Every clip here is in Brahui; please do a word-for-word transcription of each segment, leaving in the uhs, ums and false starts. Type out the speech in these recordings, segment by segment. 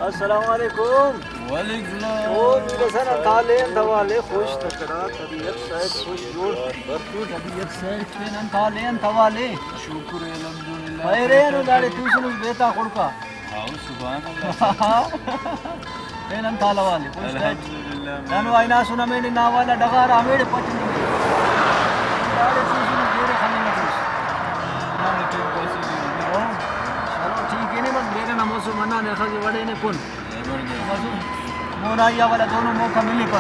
السلام علیکم۔ وعلیکم السلام۔ او، میر حسن، انت حال ءِ؟ انت حوال ءِ؟ خوش، تکڑا، طبیعت صحت خوش جوڑ؟ بھرپور۔ طبیعت صحت پین، انت حال ءِ؟ انت حوال ءِ؟ شکر الحمدللہ۔ خیر ءِ، نو داڑے توسنس بیتا خڑکا۔ ہاؤ، سبحان اللہ۔ پین انت حال حوال ءِ؟ خوش تہ؟ الحمدللہ۔ نن وا ہناسن ہمیڑے نا والا ڈغار آ ہمیڑے پٹ نے۔ داڑے توسنس بیرے خلنگ اتوس۔ ہاں، ٹھیک پاسنگ ءِ۔ ہاں۔ چلو ٹھیک ءِ، نی بس بیرے نا موسم ہندا نے اخس وڑے نے کن۔ زبردست۔ بس مونائی آ والا دونوں موقع ملیپر۔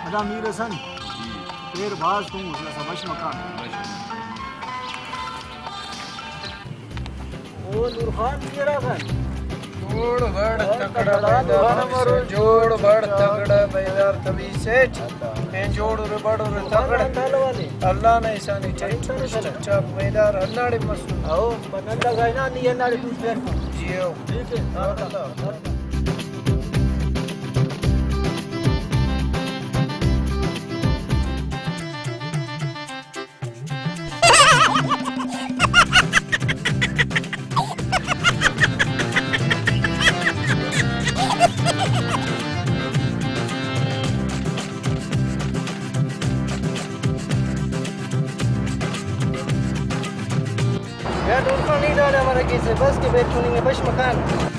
ادا میر حسن، جی۔ پیر بھاز کم اس، داسا بش مکان۔ بش۔ او نور خان، کیرا خان۔ جوڑ بڑ تکڑا بیدار، جوڑ بڑ تکڑا بیدار، تبی سیٹ۔ اے جوڑ رے بڑ رے تکڑا۔ اللہ نا احسان ٹھیک ٹھاک بیدار، ہنداڑے مسن۔ او، بندہ گائنا نی ہنداڑے تو پیر کو۔ جی او۔ ٹھیک ہے۔ یار نور خان، ای داڑے ہمارا کیسے بس کہ بیٹھوننگ بش مکان۔